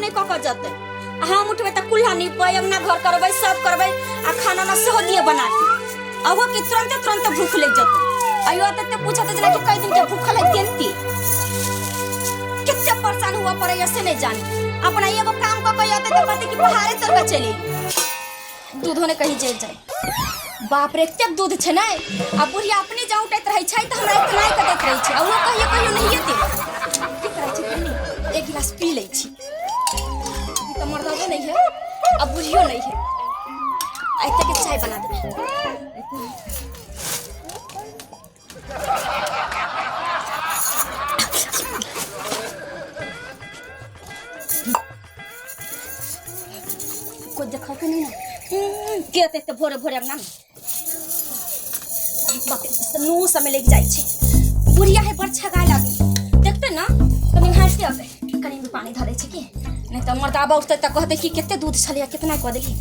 नहि कऽ कऽ जेतै। आ हम उठबै तऽ कुल्हा नीपबै, अंगना घर करबै, सब करबै आ खाना उना सेहो दिए बना के। अहो कि तुरंते तुरंते भूख लागि जेतै। अयो तऽ एते पूछत जेना कि कई दिन के भूखल है तेनती। कते परेशान हुआ पड़ैया से नहि जानी। अपना एगो काम कऽ के अतै तऽ कहतै कि पहाड़े तर के चलि एली। दूधो ने कहीं जरि जाय। बाप रे, एतेक दूध छै ने। आ बुढ़िया अपने जँ उठैत रहै छै तऽ हमरा इतना कऽ दैत रहै छै, आ ओहो कहियो कहियो नहिए देलक। की करै छै कनी एक गिलास पी लै छी। अभी तऽ मर्दो नहीं है आ बुढ़ियो नहीं है, आ एतेक चाय बना देबै। कोई देखल के नहीं ना। के एते एते भोरे भोरे अंगना में? बाप रे, नू समय लग जाइ छै। बुढ़िया है बड़ छगा लागी, देखते ना कनी हाथते अबे। कनी में पानी धरै छै की नहीं तऽ मर्दाबा उठते तऽ कहते कि कते दूध छलैया, कितना कऽ देली।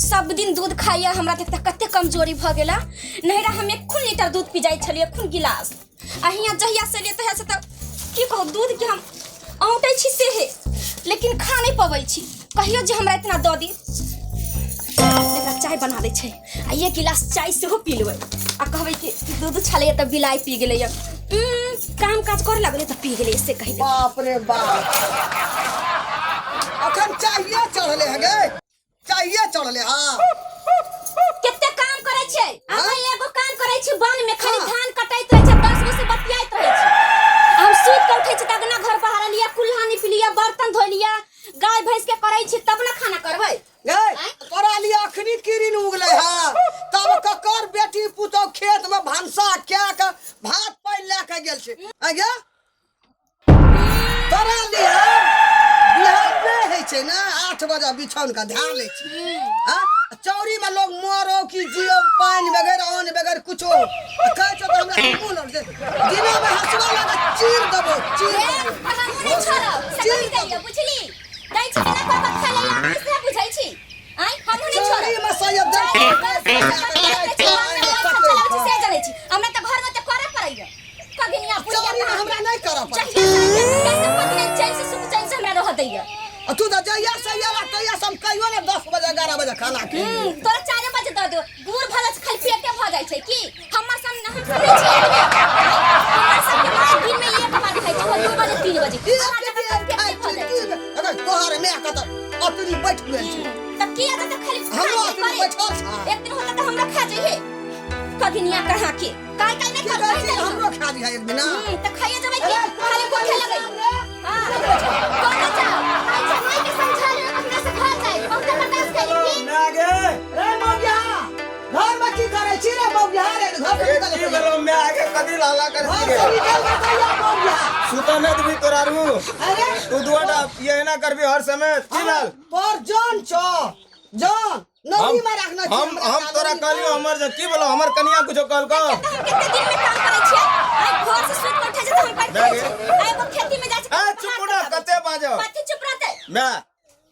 सब दिन दूध खाइया, हमरा देखता कते कमजोरी भऽ गेला। नहिरा हम एखुन लीटर दूध पी जाइ छलियै, एखुन गिलास। आ हियाँ जहिया से एलियै तहिया से तऽ की कहू, दूध के हम औंटै छी सेहे, लेकिन खा नहि पबै छी। कहियो जे हमरा इतना दऽ दी। एकरा चाय बना दै छै आ एक गिलास चाय सेहो पी लेबै आ कहबै कि दूध छलैया तऽ बिलाइ पी गेलैया। काम काज करे लगलै तऽ पी गेलै, से कहि देबै। बाप रे बाप, अखन चाहिए चढ़ले है गे, चाहिए चढ़ले। हाँ, कते काम करै छै हम। एगो काम करै छी वन में, खाली धान कटैत रहै छै, 10 बजे से बतियाइत रहै छै। हम सुति के उठै छी तऽ अगना घर बहार लिया, कुल्हा नीप लिया, बर्तन धो लिया, गाय भैंस के करै छी, तब ना खाना करबै। गे, तोरा लिए अखनी किरिन उगले है, तब ककर बेटी पुतोह खेत में भनसा कए के भात पानि लए के गेल छै? आँय गे, तोरा लिए बिहान नहि होइ छै ने, 8 बजे बिछौन के ध्यान लै छै। आँ? चौरी में लोग मरो कि जियो, पानि बगैर अन्न बगैर कुछो। आ कहै छौ तऽ हमरा मुँह लग छै। दिनो में हँसुआ लगा चीर देबो, चीर ए, देबो। तऽ हमहूँ नहि छोड़ब से चीर कहि दैया, बुझली? दै छी ना कऽ कऽ खाय लैया, अपने से बुझै छी। आँय, हमहूँ नहि चौरी छोड़ब। में सैयद चारि बजे 10 बजे बतियाइत रहै छी, वन में बच्चा चलाबै छी से जनै छी। हमरा तऽ घरमे तऽ करऽ पड़ैया। कगिनिया बुढ़िया चौरी में हमरा नहि करऽ पड़ै। जहिया से अइयै, तहिया से पत्नी चैन से सुख चैन से हमरा रहऽ दैया। आ तू तऽ जहिया से अयला तहिया से हम कहियो ने 10 बजे 11 बजे खाना खेलियै। तोरा 4 बजे दऽ दो। बूढ़ भऽ जाइ छै, खाली पेटे भऽ जाइ छै की? हमर सब हम सब नहि छी आदमी। हमर सबके माय दिन में एक बार खाइ छै, 2 बजे 3 बजे। एक अहाँ जकाँ दिन खाली पेटे खाइ भऽ छी, जाइ छै। की? अगर तोहर माय के तऽ अतरी बैठ गेल छै। तब किया तऽ खाली हमरो खाइ अतरी छै, बैठल छै। एक दिन होता तऽ हमरा खा जइहे। कगिनिया कहाँ के काय काय नहीं की कर कहै कहि छी, देली। हमरो खा लिहा एक दिना। तऽ खाइए जेबै की? अरे, खाली भूखे लगै। हाँ, कोना जाओ अच्छा माय के समझा ले, अपना से खा जाए बहुत बर्दाश्त करी की। मैं गे। रे मौगिया, घर में की करै छी रे मौगिया? रे, घर से निकल। की भेलो मैं आगे? कथी लाला कर घर छी से निकल बताइया मौगिया। सुता नहीं देबी तोरा रू। अरे, तू दुआटा ये ना करबी हर समय की भेल? तोर जान छौ, जान नौकरी में रखना छी। हम हमरा हम तोरा नौकरी कहलियो हमर जे की बोलो, हमर कनिया कुछो कहलको? तऽ हम कते दिन में काम करै छियै? आइ भोर से सुति के उठै छै तऽ हम करते रहै छियै। आइ एगो खेती में जाइ छै। ए, चुप ना, कते बाजो? कथी चुप रहतै? मैं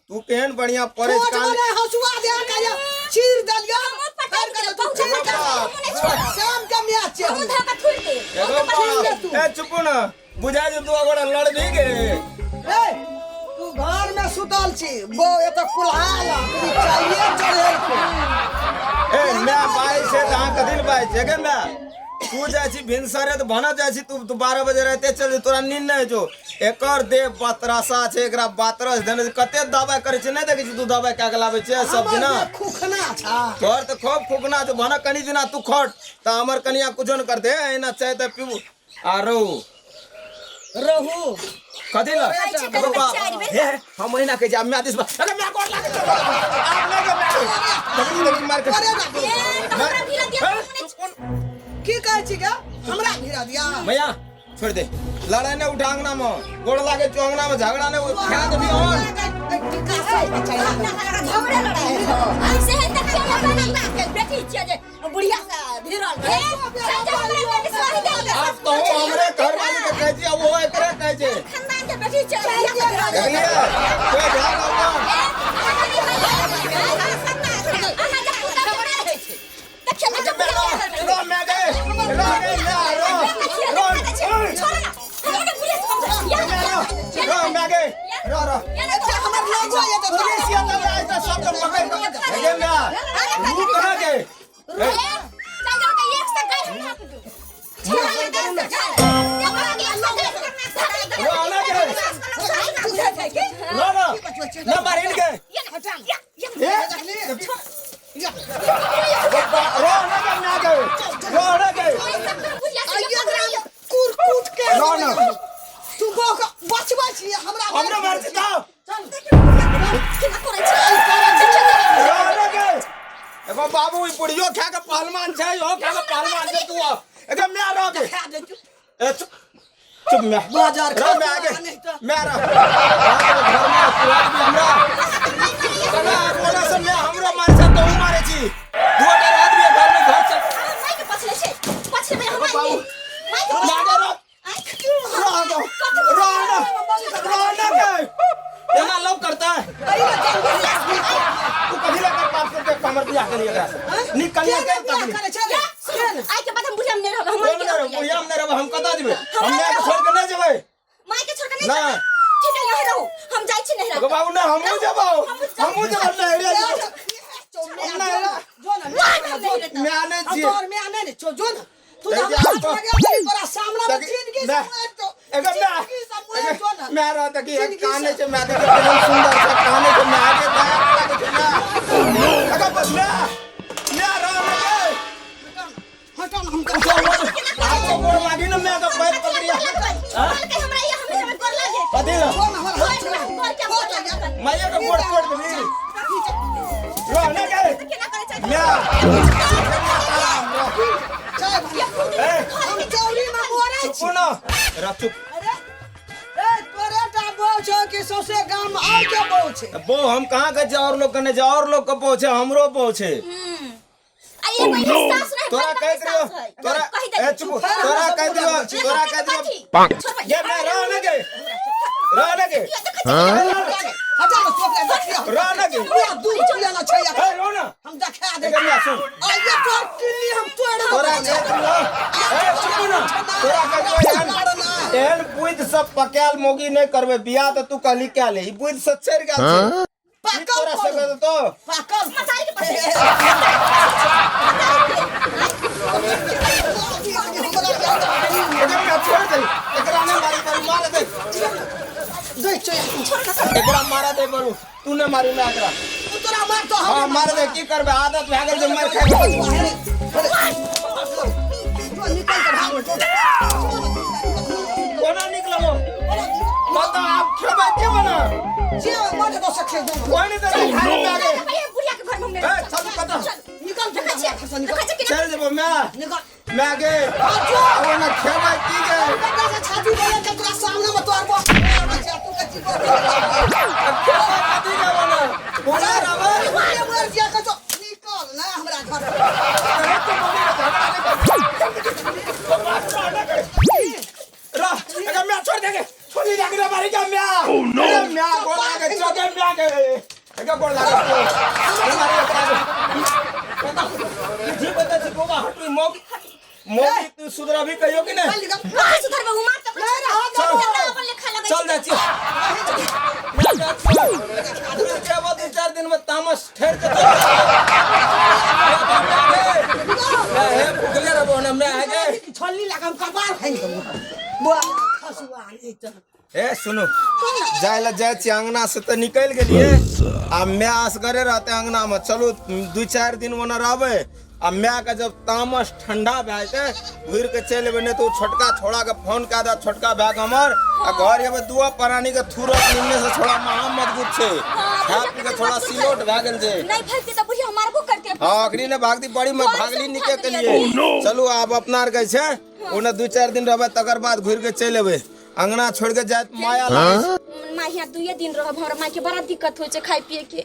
तू केहन बढ़िया पड़े छोट कान बने हंसुआ दे के ये चीर देलियो। हमहूँ पटकि फेर कहलियो, देब, तू चीर बहुत दे। हमहूँ नहि छोड़ब। शाम के मैच छै। हमहूँ हम धऽ कऽ थुरि देब। एगो तू। बाप, ए चुप ना, बुझा जे दू गोड़ा लड़ भी गे। ए, तू घर में सुतल छी, बो एत कुल्हाल तू चाहिए चढ़ेल को। ए मैं बाई से तहाँ कथी ले बाई छै गे? मैं तू जाइ छी भिनसरे तऽ भनऽ जाइ छी तू, तू 12 बजे राते चल, तोरा नींद नहि होइ छौ। एकर देह बतरसा छै, एकरा बातरस देने छै। कते दबाइ करै छै नहि देखै छी तू? दबाइ कए के लाबै छै सब हमर दिना। देह खुखना छा। तोहर तऽ खूब खुखना छौ। भनऽ कनी दिना तू खट तऽ हमर कनिया कुछो नहि करतै। एहिना चाय तऽ पीबू आ रहू। रहू। कथी लए? खाइ छै कनी बाबा, चारि बेर। हे हम एहिना कहै छी, आब माय दिस अरे माय गोर लागै छौ। आब नहि गे माय, देखी देखी मार के। अरे ना। ए, तऽ हमरा भिड़ा दिया, हे, हमहूँ नहि तू कोन की कहै छी गे? हमरा भिड़ा दिया? भैया छोड़ दे, लड़ाई नहीं उठा अंगना में, गोड़ लागे छौ अंगना में झगड़ा नहीं खा देबी और टीका सब पर चढ़ा दे। झगड़े लड़ाई ऐसे है तऽ क्यों लड़ाई? बेटी छियै जे बुढ़िया से भिड़ल ए, संजय हमरा के विश्वास देलकै। आब तो हमरे घर वाली के कहै छी, वो एकरे कहै छै। खानदान के बेटी छियै, बुढ़िया से भिड़ल। देखलियै कोई ध्यान अपन। ए, अहाँ कथी कहलियै? अहाँ जे पुतहु के मारै छी, देखियौ ने जे बुढ़िया के मारै छै। रो मैं गए, रो गे मैं, रो रो। छोड़ो ना, हमरा के बुढ़िया से कम। रह मैं गे रह रह एकटा हमर लोगो ये तऽ पुलिस या तऽ आइ तऽ सब के पकड़ के गे मैं रुक ना गे चल जाओ तो एक से गाय हम हाँक दू रह ना गे ना ना ना मारिन गे ए रह ना गे मैं गे रह ना गे कुर कूट के ना ना तू बो के बचबै छी हमरा हमरा मार छी तऽ केना करै छै रह ना गे एगो बाबू ई बुढ़ियो खा के पहलवान छै इहो खा के पहलवान छै तू एगो मैं रह गे ए चुप चुप मैं बाजार रह मैं आगे मैं रह घर में तू आदमी हमरा कना बोला से मैं हमरो मारे छै तू मारे छी दू टा आदमी घर में घर चल बाबू मारे रह रह दो रह ना रह ना के एना लव करता है तू कभी लेकर बात करके कमर बियाह करिए एकरा से निकलिए के तकली करे छै रे आइ के बाद हम बुढ़िया में नहीं रहब हम कोन करे बुढ़िया में नहीं रहब हम कतऽ जेबै हम माय के छोड़ के नहीं जेबै माय के छोड़ के नहीं ना। जेबै ठीक है यहाँ रहो हम जाइ छी नहीं एगो बाबू ना हमहूँ जेबौ हमहूँ जेबौ नहरे जो ना मैं नहीं अब छियै तोर में आने ने जो ना तू देखिए, हमरा आपको- लगे तनी तोरा सामना में देखिए, जिंदगी मैं- से मुआर तो एगो मैं जिंदगी से मुआर जो ना मैं रह देखी एक जिंदगी काने से- छै मैं देखी केहन सुंदर छै काने छै मैं आगे दया लागै छै मैं एगो बस मैं मैं रह रे हटो ना हम उठो आपको गोड़ लागी ना मैं तो पैर पकड़िया हमरा यहाँ हमें जब गोर लागे कथी ला जो ना हमर हाथ छोड़ गोर के गोर लागे माइया के गोड़ तोड़ देली रह ना के केना करै छै मैं चाय बना ए हम चौरी में मोरै छी चुप ना रह चुप अरे ए तोरे टा बहू छौ कि सौंसे गाम में और के बहू छै बो हम कहाँ के जे और लोग कने जे और लोग के पहुंचे हमरो पहुंचे आ एगो ई सास रहे तोरा बड़का कहत रहियो सास है। तोरा कहि दे ए चुप तोरा कहत रहियो तोरा कहत रहियो ये मैं रह ना के रह ना के हटा ना चोकले देखियो रह ना के पूरा दूध पिया ना छै ए रो ना हम देखा दे एकर ना सुन आइए तोर किल्ली हम तोड़ तोरा कहत रहियो ए चुप ना तोरा कहत रहियो एहन एहन बुद्धि सब पकायल मोगी नहीं करबे बियाह त तू कहली क्या ले ई बुद्धि से चढ़ गेल छै ई पाकल तोरा से कहत तो पाकल मसारी के पास एकर ना छोड़ दे एकरा नहीं मारी पर मार दे देख छै एकरा मारा दे बरू तू ने मारी मैं एकरा तू तोरा मार तो हाँ मार दे की करबे आदत भए गेल जे मार खाए के। जो निकल के भाग जो कोना निकलबो बता आप खेबै के बना जे मर दो सके जो कोई नहीं दे खाए में आगे बुढ़िया के घर में हम नहीं ए चल कत निकल देखै छियै निकल देखै छियै केना चल जेबो मैं निकल मैं आगे जो ओ ना खेबै की गे बेटा से छाती बोले के तोरा सामने में तोर बो तू कच्ची बोल खेबै कथी के बना बोला रहबै मर मर जिया के जो निकल ना हमरा घर रह एकर मैं छोड़ देगे छोड़ी लागे रे मारी के मैं ओ नो मैं गोड़ लागे चोके मैं के एकर गोड़ लागे मारी एकरा के जी बता छी गोवा हटू मोग मोगी तू सुधरा भी कहियो कि नहीं चल निकल नहीं सुधरबै उ मार त नहीं रहा चल। अपन लेखा लगै चल जाइ छियो मैं जाइ छियो दू जेबो दू चार दिन में तामस ठहर जेतौ मैं हे भुखले रहबो ना मैं आगे छल्ली लगा हम कपार फाड़ि देबो बुआ खसुआ नहीं तऽ ए सुनू जाय लए जाइ छी अंगना से तऽ निकलि गेलियै आ माय असगरे रहतै अंगना में चलू दू चारि दिन ओना रहबै आ माय के जब तामस ठंडा भए जेतै घुरि के चलि एबै नहि तऽ ओ छोटका छोड़ा के फोन कए दे छोटका भाय के हमर आ घर एबै दुआ प्राणी के थुरत निम्ने से छोड़ा महा मजबूत छै खा पी के छोड़ा सिलोट भए गेल छै नहीं भागती त बुढ़िया मारबो करते हाँ अखनी ने भागती बड़ी में भागली निके के लिए चलू आब अपना आर के छै ओने दू चारि दिन रहबै तकर बाद घुरि के चलि एबै अंगना छोड़ के जाइत माया लागै छै। माँ यहाँ दुए दिन रहब हमरा माँ के बड़ा दिक्कत होइ छै खाय पिए के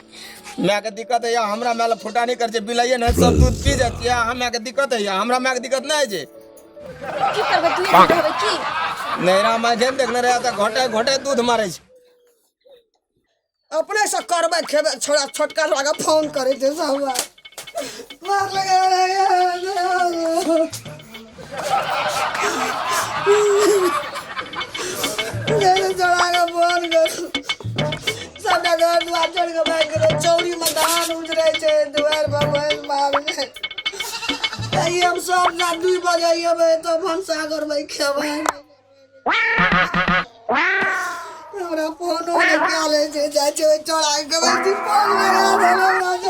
माय के दिक्कत है हमरा माय ला फुटा नहीं कर छै बिलाइए नहीं सब दूध पी जाय छियै अहाँ माय के दिक्कत है हमरा माय के दिक्कत नहीं है छै की करबै दुए दिन रहबै की नैरा माय जेन देखने रहे तऽ घोटे घोटे दूध मारै छै अपने से करबै खेबै छोड़ा छोटका लगा फोन करे छै सब मार लगा ई हम सब ना 2 बजे अयबै तऽ भनसा करबै, खेबै। हमरा फोनो नहि कयल छै, जाइ छै ओहि चौड़ा के कहबै, फोन लगा देलहुँ हमरा।